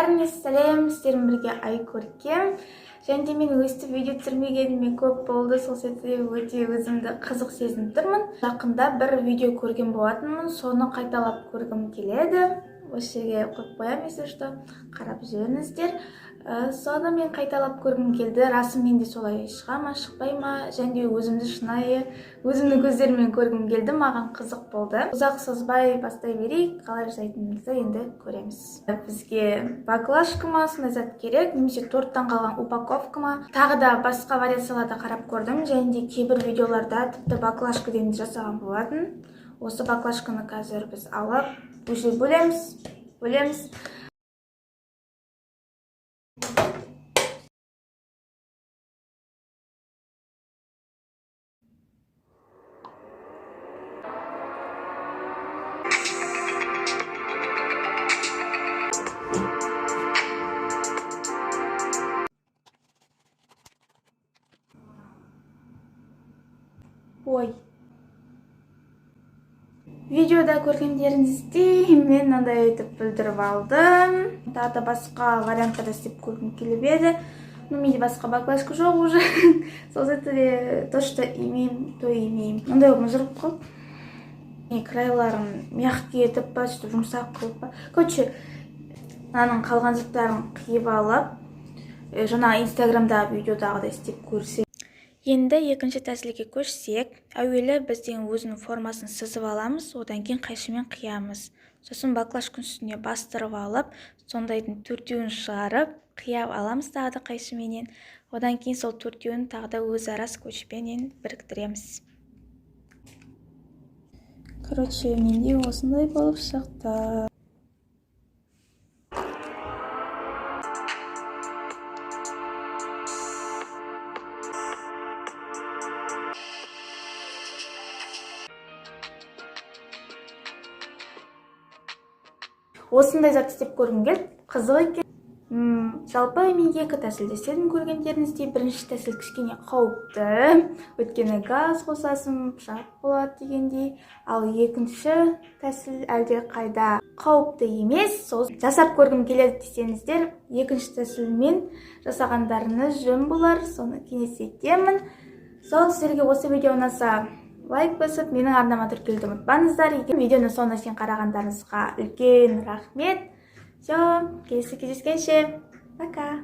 Бәріңе сәлем, сіздермен бірге Айкөркем. Және де мен өстіп видео түсірмегеніме көп болды, сол себепті өте өзімді қызық сезініп тұрмын. Жақында бір видео көрген болатынмын, соны қайталап көргім келеді. Осы жерге қойып қоямын, если что, қарап жіберіңіздер. Соны мен қайталап көргім келді. Расымен де солай шыға ма, шықпай ма, және де өзімді шынайы өзімнің көздеріммен көргім келді, маған қызық болды. Ұзақ созбай бастай берейік, қалай жасайтынымызды енді көреміз. Бізге баклажка ма, сондай зат керек, немесе торттан қалған упаковка ма. Тағы да басқа вариацияларды қарап көрдім, және де кейбір видеоларда тіпті баклажкадан жасаған болатын. Осы баклажканы қазір біз алып, уже бөлеміз. Ой, видеода көргендеріңіздей, мен мынандай етіп бүлдіріп алдым. Тағы да басқа варианттарда істеп көргім келіп еді, но менде басқа баклажка жоқ уже. Сол себепті де то, что имеем, то имеем. Мындай болып мыжырып қалды, крайларын мягкий етіп па, сөйтіп жұмсақ қылып па. Короче, мынаның қалған заттарын қиып алып, жаңа Инстаграмдағы видеодағыдай істеп көрсек. Енді екінші тәсілге көшсек, әуелі бізден өзінің формасын сызып аламыз, одан кейін қайшымен қиямыз. Сосын баклажканың үстіне бастырып алып, сондайдың төртеуін шығарып, қия аламыз тағы да қайшыменен. Одан кейін сол төртеуін тағы да өзара скотчпенен біріктіреміз. Короче, менде осындай болып шықты. Осындай зат істеп көргім келді, қызық екен. Жалпы мен екі тәсілде істедім, көргендеріңіздей. Бірінші тәсіл кішкене қауіпті, өйткені газ қосасың, пышақ болады дегендей. Ал екінші тәсіл әлде қайда қауіпті емес. Сол жасап көргім келеді десеңіздер, екінші тәсілмен жасағандарыңыз жөн болар, соны кеңес етемін. Сол, сіздерге осы видео ұнаса, лайк басып, менің арнама тіркелуді ұмытпаңыздар. Егер видеоны соңына шейін қарағандарыңызға үлкен рахмет. Все, келесі кездескенше, пока.